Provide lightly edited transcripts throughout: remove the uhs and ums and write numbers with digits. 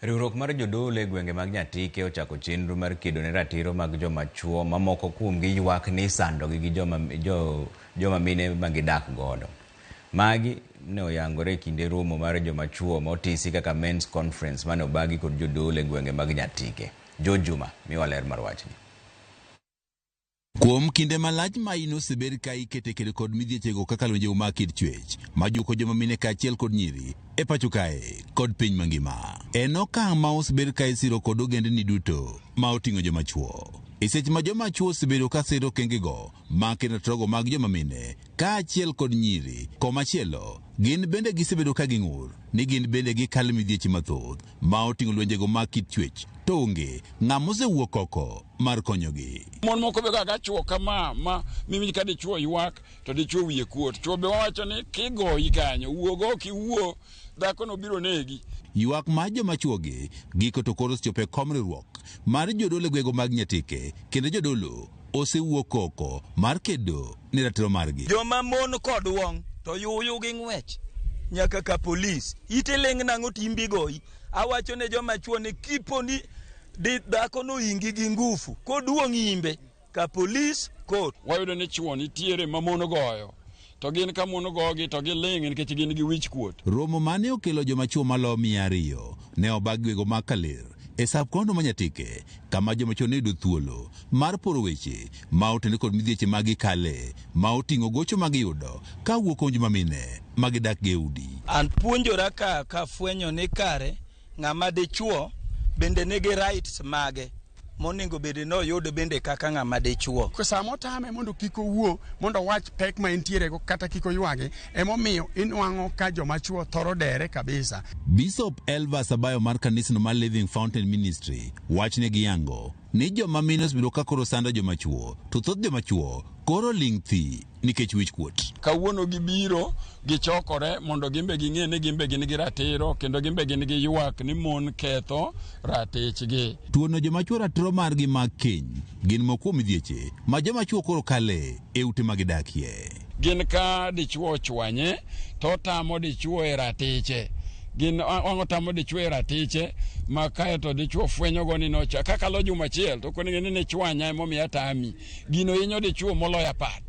Riwruok mar jodolo e gwenge mag Nyatike ochako chenro mar kedo ne ratiro mag joma chuo ma moko kuomgi ywak ni isandogi gi joma mine ma gidak godo. Magi ne oyangore e kinde romo mar joma chuo ma otisi kaka Men's Conference mane obagi kod jodolo e gwenge mag Nyatike. George Juma miwa ler mar wachni. Kuom kinde malach ma in osebed ka ikete kedo kod midhiechego kaka lwenjego mag kit chwech majuko joma mine kaachiel kod nyiri e pacho kae kod piny mangima. En okang' ma osebed ka isiro kod ogendni duto ma oting'o joma chuo. E seche ma joma chuo osebedo ka siro okengego mag kedo ratirogo mag joma mine kaachiel kod nyiri, komachielo gin bende gisebedo ka ging'ur ni gin bende gikalo midhieche mathoth ma oting'o lwenjego mag kit chwech to onge ng'ama osewuok oko mar konyogi. Mon moko be kaka chuo kama ma mimi ka dichuo ywak to dichuo wiye kuot. Chuo be wawacho ni kigoyi kanyo wuog ok iwuo dhako no biro negi. Ywak mar joma chuogi giko to koro osechopo e kom riwruok mar jodolo e gwego mag Nyatike kendo jodolo osewuok oko mar kedo ne ratiro margi. Joma mon kod wong' to yuyu gi ng'wech nyaka ka polis. Ite ling' nang'o timbi goyi. Awacho ne joma chuo ni kipo ni di dhako no ingi gi ngufu koduong' imbe ka polis kot. Wayudo ni chuo nitiere ma mon goyo to gin ka mon gogi to giling' nikech gin gi wich kuot. Romo mane okelo joma chuo maloyo 200 ne obag gwego mag Kaler e sub-county ma Nyatike kama joma chuo ne yudo thuolo mar poro weche ma otenore kod midhieche ma gikale ma oting'o gocho ma giyudo ka wuok kuom joma mine ma gidak go e udi. An puonjora ka kafwenyo ni kare ng'ama dichuo bende nigi rights mage monego bed ni oyud bende kaka ng'ama dichuo. Sama otame mondo kik owuo mondo owach pek ma entiere go kata kik oywagi, emomiyo inwang'o ka joma chuo thoro dere kabisa. Bishop Elvas Abayo mar kanisno mar Living Fountain Ministry wachne giyango ni joma mine osebedo ka koro sando joma chuo to thoth joma chuo koro ling' thi nikech wich kuot. Kawuono gibiro gichokore mondo gimbe ging'e ni gimbe gin gi ratiro kendo gimbe gin gi ywak ni mon ketho ratichgi. Tuono joma chuo ratiro margi mag keny gin moko kuom midhieche ma joma chuo koro kale e ute ma gidakie. Gin ka dichuo ochwanye to otamo dichuo e ratiche. Gin wang' otamo dichuo e ratiche ma kae to dichuo fwenyogo ni nocha kakalo juma achiel to kone ni ne chwanya emomiyo atami. Gino hinyo dichuo moloyo apat.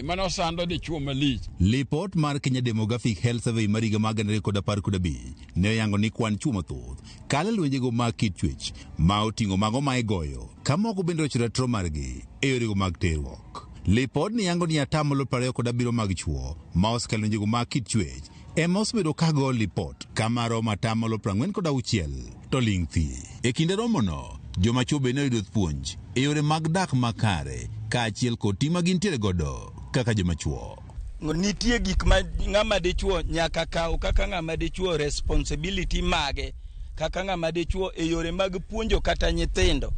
Mano sando dichuo malich. Lipot mar Kenya Demographic Health Survey mar higa mar 2015 ne oyango ni kwan chuo mathoth kalo e lwenjego mag kit chwech ma oting'o mago ma igoyo ka moko bende rocho ratiro margi e yorego mag terruok. Lipodni yango ni atamalo 27 mag chuo ma osekalo lwenjego mag kit chwech ema osebedo ka go lipot kama romo atamalo 46 to ling' thi. E kinde romono, joma chuo bende oyudo puonj e yore mag dak makare kaachiel kod ting' ma gintiere godo kaka joma chuo. Nitie gik ma ng'ama dichuo nyaka kaw kaka ng'ama dichuo responsibility mage kaka ng'ama dichuo e yore mag puonjo kata nyithindo.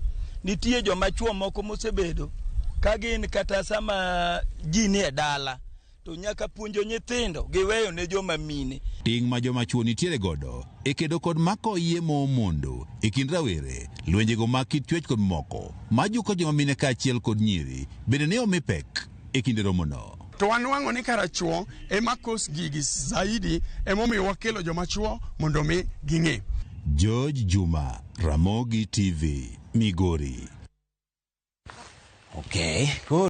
Nitie joma chuo moko mosebedo ka gin kata sama ji ni e dala to nyaka puonjo nyithindo giweyo ne joma mine. Ting' ma joma chuo nitiere godo e kedo kod mako iye momondo e kind rawere, lwenjego mag kit chwech kod moko majuko joma mine kaachiel kod nyiri bende ne omi pek e kinde romono. To wanwang'o ni kara chuo ema kos gigi zaidi, emomiyo wakelo joma chuo mondo mi ging'e. George Juma, Ramogi TV, Migori. Okay.